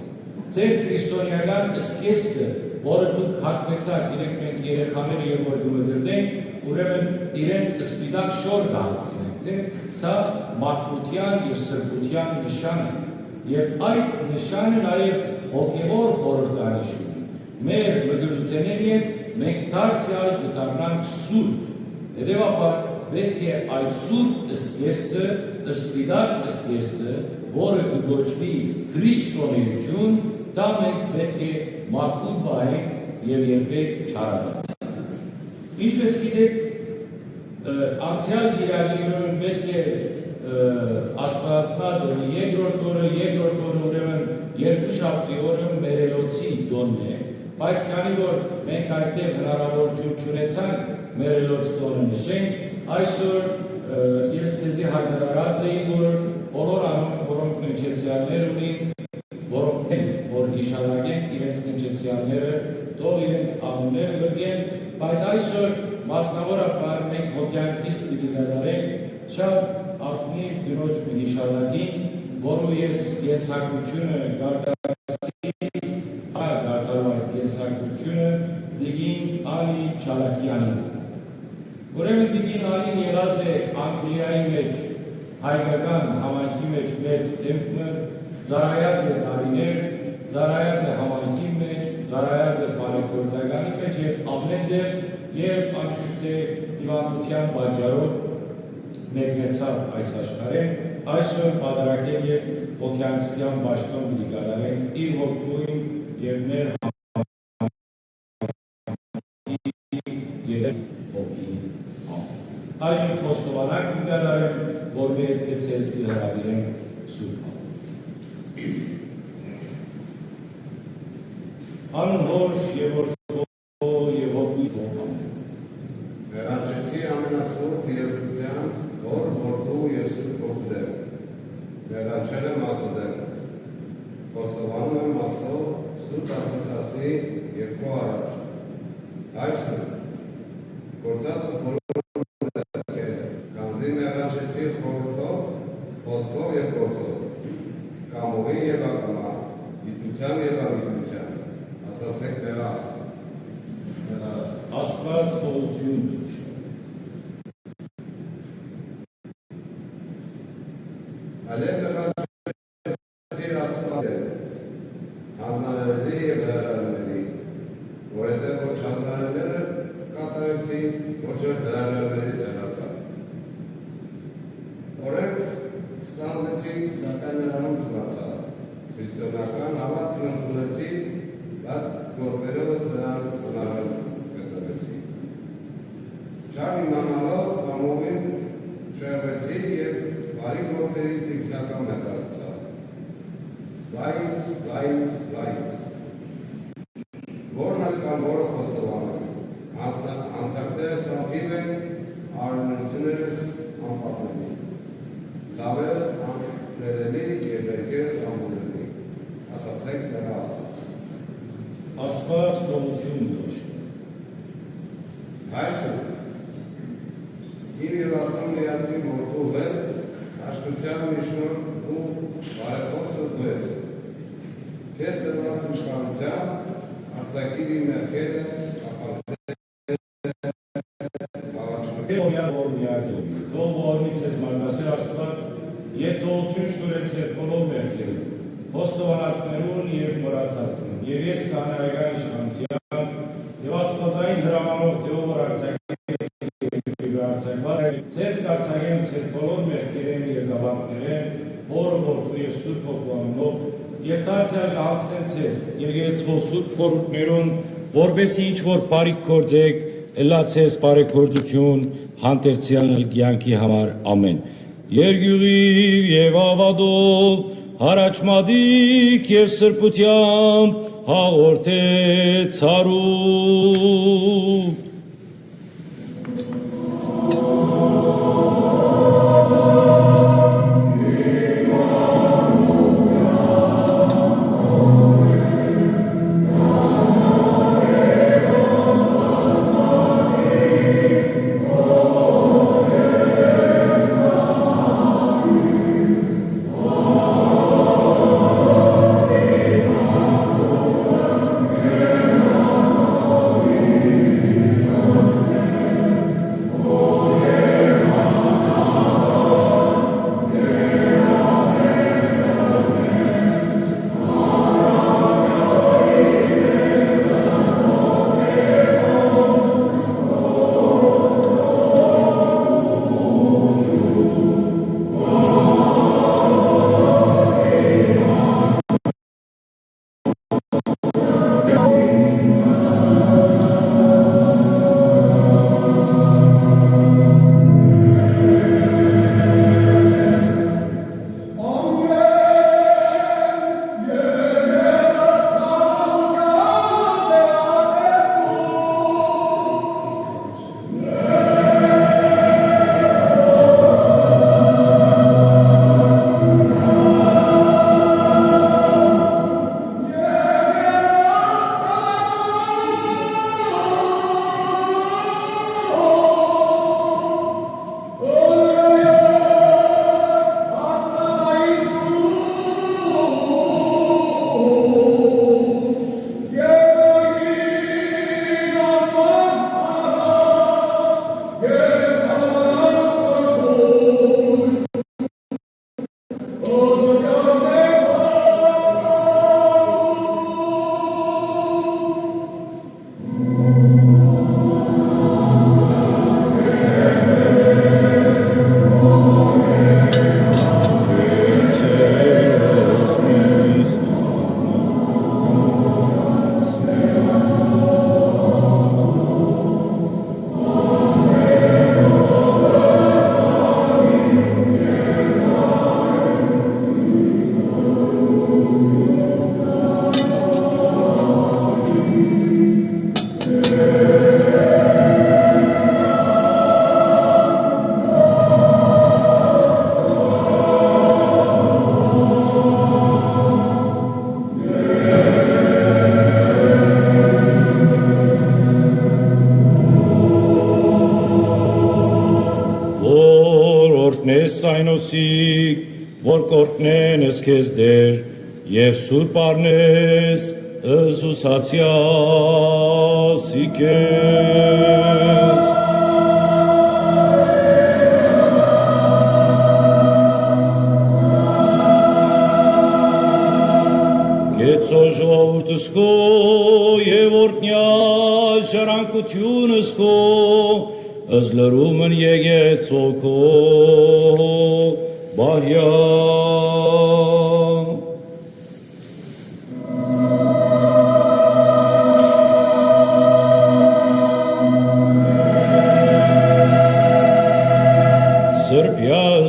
Ձեր քրիստոնեական զգեստը, որը դուք հագուեցաք, գիտեք, մենք երեխաները երբ որ կը մկրտենք, ուրեմն իրենց սպիտակ շոր կը հագցնենք, դե, սա մաքրութեան եւ սրբութեան նշան է։ Եւ այդ նշանը նաեւ հոգեոր խորհրդանիշ ունի։ Մեր մկրտութենէն ետք մենք դարձեալ կը դառնանք սուրբ։ Հետեւաբար, պէտք է այդ սուրբ զգեստը, սպիտակ զգեստը, որը կը կոչուի քրիստոնէութիւն, դա մենք պէտք է մաքուր պահենք եւ երբեք չարատանք։ Ինչպէս գիտեք, ը, անցեալ կիրակի ուրեմն պէտք է, ը, Աստուածնա տօնը, երկրորդ օրը, երկրորդ օրը ուրեմն երկուշաբթի օրը մեռելոցի տօնն է, բայց քանի որ մենք այստեղ հնարաւորութիւն չունեցանք մեռելոց տօնը նշենք, այսօր, ը, ես ձեզի հայտարարած էի, որ բոլոր անոնք, որոնք ննջեցեալներ ունին, որոնք են, որ յիշատակեն իրենց ննջեցեալները, թող իրենց անունները գրկեն, բայց այսօր մասնաւորաբար մենք հոգեանքից պիտի կատարենք շատ ազնիւ կնոջ մի յիշատակին, որու ես կենսագրութիւնը կատարեցի, կատարում այդ կենսագրութիւնը տիկին Ալի Չալաքեանի։ Ուրեմն տիկին Ալին եղած է Անգլիայի մէջ, հայկական համայնքի մէջ մեծ դեմք մը, ծառայած է տարիներ, ծառայած է համայնքի մէջ, ծառայած է բարեգործականի մէջ եւ ամէնտեղ, եւ անշուշտ է հիւանդութեան պատճառով մեկնեցաւ այս աշխարհէն, այսօր պատարագէն եւ հոգեանքսեան պաշտօն պիտի կատարեն իր հոգւոյն եւ մեր երեք հոգի։ Այժմ խոստովանանք կը կատարեմ, որ մեր հետ ձեզ կը հրաւիրեմ Սուրբ Հոգի։ Անուն Հօր եւ Որդի եւ Հոգու Հոգու։ Մեղանչեցի ամենասուրբ երդրութեան, որ Որդու եւ Սուրբ Հոգու դեմ։ Մեղանչել եմ Աստուծոյ դեմ։ Խոստովանում եմ Աստուծոյ, Սուրբ Աստվածածնի եւ քո առաջ։ Այսօր, գործածս բոլոր մեղքերը, քանզի մեղանչեցի խորհուրդով, խոսքով եւ գործով, կամովին եւ ակամայ, գիտութեան եւ անգիտութեան, ասացէք մեղաս։ Աստուած թողութիւն տուր։ Ալեգ ղանչիր Աստուծմատէն, յանձնարարելի եւ հրաժարումների, որովհետեւ ոչ յանձնարարները կատարեցի, ոչ էլ հրաժարումներից հեռացայ։ Օրենք ստանձնեցի, սակայն նրանով չմնացայ, քրիստոնեական հաւատքն ընդունեցի, բայց գործերովս նրան անարարում եմ։ Չարն իմանալով կամովին շեղուեցի եւ բարի գործերից ինքնակամ հեռացայ։ Բայց, բայց, բայց, ո՞րն է կամ ո՞րը խոստովանեմ, անցա-, անցանքներս անթիւ են, արհամարհություններս անպատկելի, ցաւերս աններելի եւ մեղքերս անբուժելի, ասացէք Տէր Աստուծոյ։ Աստուած գոհութիւն կ'որհնէ։ Այսօր, իմ եւ Աստուծոյ միածին որդու հետ հաշտութեան միշտ նոր ու բարեխօս ըսուես, քեզ տրուած իշխանութեան արձակիր իմ մեղքերը, աղաչքները։ Թող միակ որ միակ յովի, թող ողորմի ձեզ մարդասեր Աստուած եւ թողութիւն չտուրէ ձեր բոլոր մեղքերուն, խոստովանածներուն եւ մոռացածներուն, եւ ես կ'անայ այժմ իշխանութեան եւ աստուածային հրամանով, թէ ով որ արձակել է, արձակուած է, ձեզ կ'արձակեմ ձեր բոլոր մեղքերէն եւ կապանքներէն, Հօրը, Որդու եւ Սուրբ Հոգու անունով, եւ դարձեալ կ'անցնեմ ձեզ, եկեղեցւոյ սուրբ խորհուրդներուն, որպէս զի ինչ որ բարիք գործէք, ըլլայ ձեզ բարեգործութիւն հանդերձեալ կեանքի համար։ Ամէն։ Երկիւղիւ եւ աւատով, յառաջմատիկ եւ սրբութեամբ հաղորդեցարու։ Որ օրհնես այն օսիկ, որ կ'օրհնեն ըսկես Տէր, եւ սուրբ առնես ըսուսացեալ սի քեզ։ Կեցո ժողովուրդս քո եւ օրհնեալ ժառանգութիւնս քո, ըսլրումն եկեցո քո պահեալ։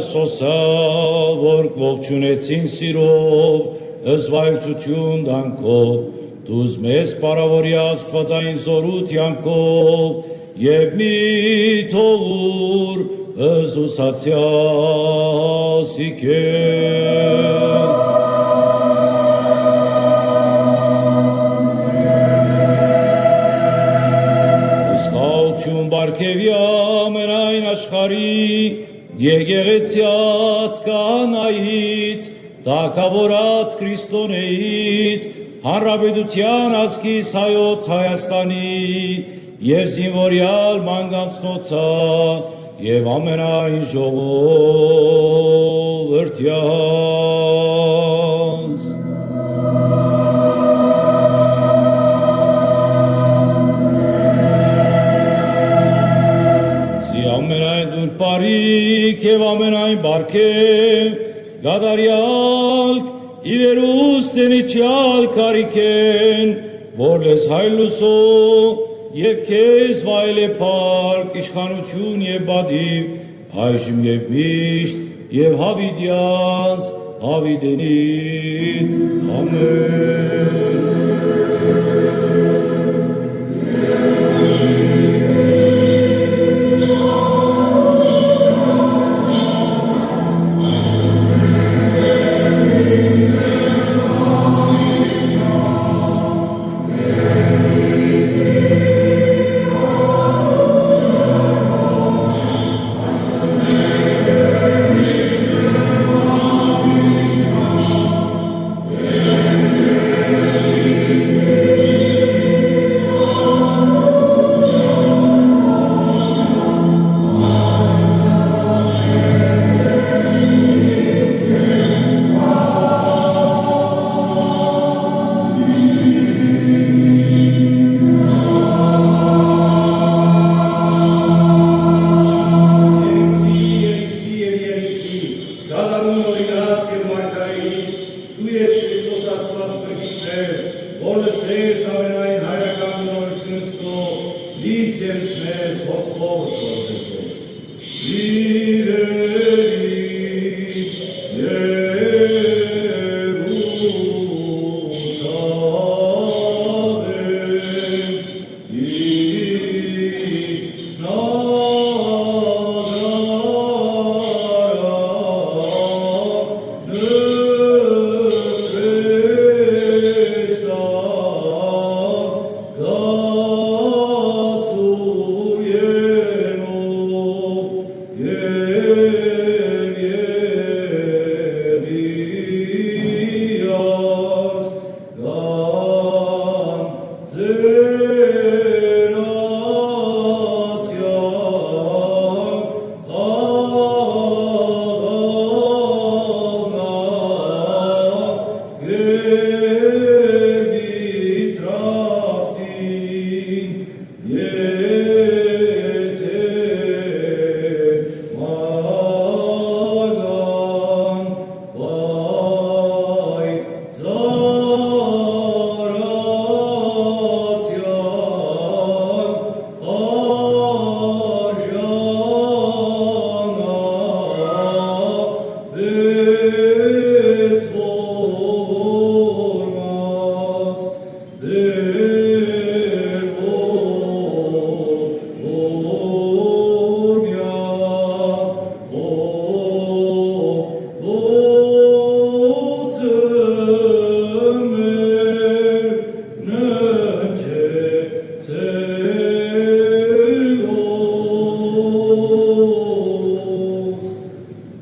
Սոսա, որ ողջունեցին սիրով, զվարճութիւն տանքով, դուզ մեզ փառաւորի աստուածային զօրութեանքով եւ մի թողուր զուսացեաս ի քեզ։ Սխալութիւն պարգեւի ամենայն աշխարհի եկեղեցեաց կանայից, թագաւորաց Քրիստոնեից, հանրապետութեան ազգիս հայոց Հայաստանի եւ զինուորեալ մանկանցնոցա եւ ամենայն ժողովրդեանց։ Զի ամենայն դուր բարիք եւ ամենայն պարգեւ կատարեալք ի վերուս տենիչեալ կարիքեն, որ լեզ հայ լուսո եւ քեզ վայելէ փառք, իշխանութիւն եւ պատիւ, այժմ եւ միշտ եւ յաւիտեանց յաւիտենից։ Ամէն։ Երիցի, երիցի եւ երիցի, կատարուն օրինաց եւ մարգարեից, դու ես Քրիստոս Աստուած փրկիչներ, որ լցես ամենայն հայրական տնօրութիւնս քո, լից երես մեզ հոգով քո սրտով։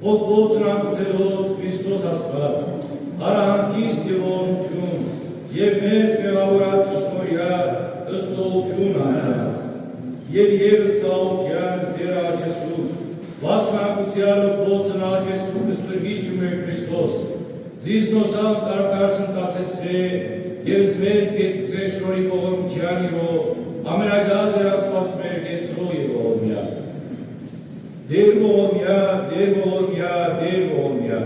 Հոգւոց հնանկութենոց Քրիստոս Աստուած, արա հանգիստ եւ ողորմութիւն, եւ մեզ մեղաւորացի շնորհեալ ըսկողութիւն անցած, եւ եւս կալութեան Տէր Աղջեսու, վասնակցեալ Հոգւոց Աղջեսու Քրիստոս Քրիչը մեր Քրիստոս, զիզնոսալ կարտարս ընտասեսե, եւ զմեզ գեցուցե շնորհի ողորմութեան իրով, ամենակալ Տէր Աստուած մեր գեցող եւ ողորմեալ։ Տէր ողորմեա, Տէր ողորմեա, Տէր ողորմեա,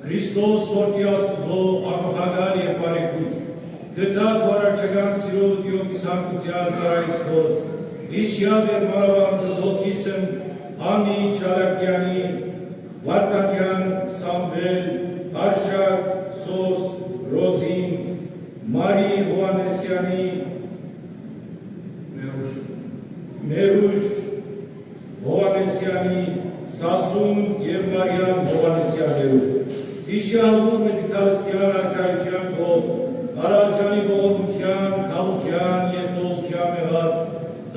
Քրիստոս որդի Աստուծոյ, անկախական եւ բարեգութ, գտա քու արարչական սիրով դիոք ի սանկուցեալ ծառայեցկոց, իշիա Տէր մանաւանդ զոքիսն Աննի Չալակեանի, Վարդանեան Սամուէլ, Արշակ Սոս, Ռոզին, Մարի Յովհաննիսեանի, Մերուշ Յովհաննիսեանի, Սասուն եւ Մարիամ Յովհաննիսեաններու։ Յիշեալուր մեծի քարիստիան արքայութեան քով, արարժանի ողորմութեան, խաղութեան եւ տողութեան մեղած,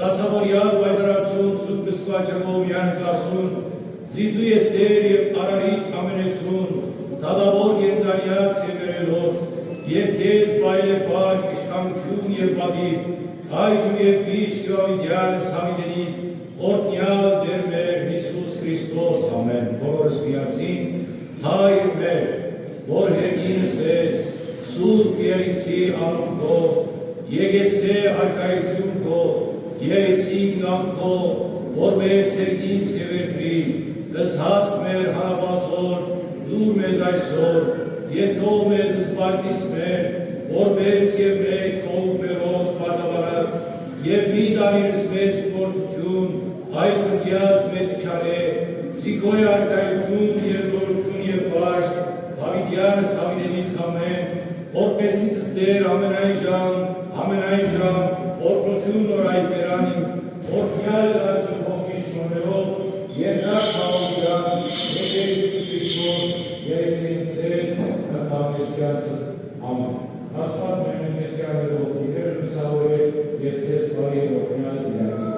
դասաւորեալ պայծառացուն Սուրբ Մսկուաճակով միայն կասուն, զիթու Էսթեր եւ Արարիչ ամենեցուն, դատաւոր կենդանեաց եւ վերելոց, եւ քեզ վայելեփակ իշխանութիւն եւ պատիւ, այժմ եւ միշտ եւ աւիտեանս աւիտենից, օրհնեալ Տէր մեր Յիսուս Քրիստոս, ամէն։ Բոլորս միասին, Հայր մեր, որ հեռինս ես, սուրբ Երիցի անուն քո, եկեսե արքայութիւն քո, Երիցին կամքո, որպես երկինս եւ երկրի, ըսած մեր հանապազոր, դուր մեզ այսօր, եւ թող մեզ սպարտիս մեր, որպես եւ մեր կողմերոց պարտավանած, եւ մի տանիրս մեզ գործություն, այլ բրկեաց մեզ չարէ, զիքոյ արքայություն եւ զորություն եւ պաշտ, Դաւիդեանս Դաւիդենից ամէն, օրբեցից Տեր ամենայն ժամ, ամենայն ժամ, օրբնություն նոր այդ բերանին, օրբյալ Աստու հոգի շնորհելով, երկար խաղաղության, Տեր Յիսուս Քրիստոս, երեցին ձեզ, կտամ քրիստիանցը։ Ամէն։ Աստված մեր մենջեցյալներով, իրեր լուսավորել եւ ձեզ բարի օրհնյալ իրարին։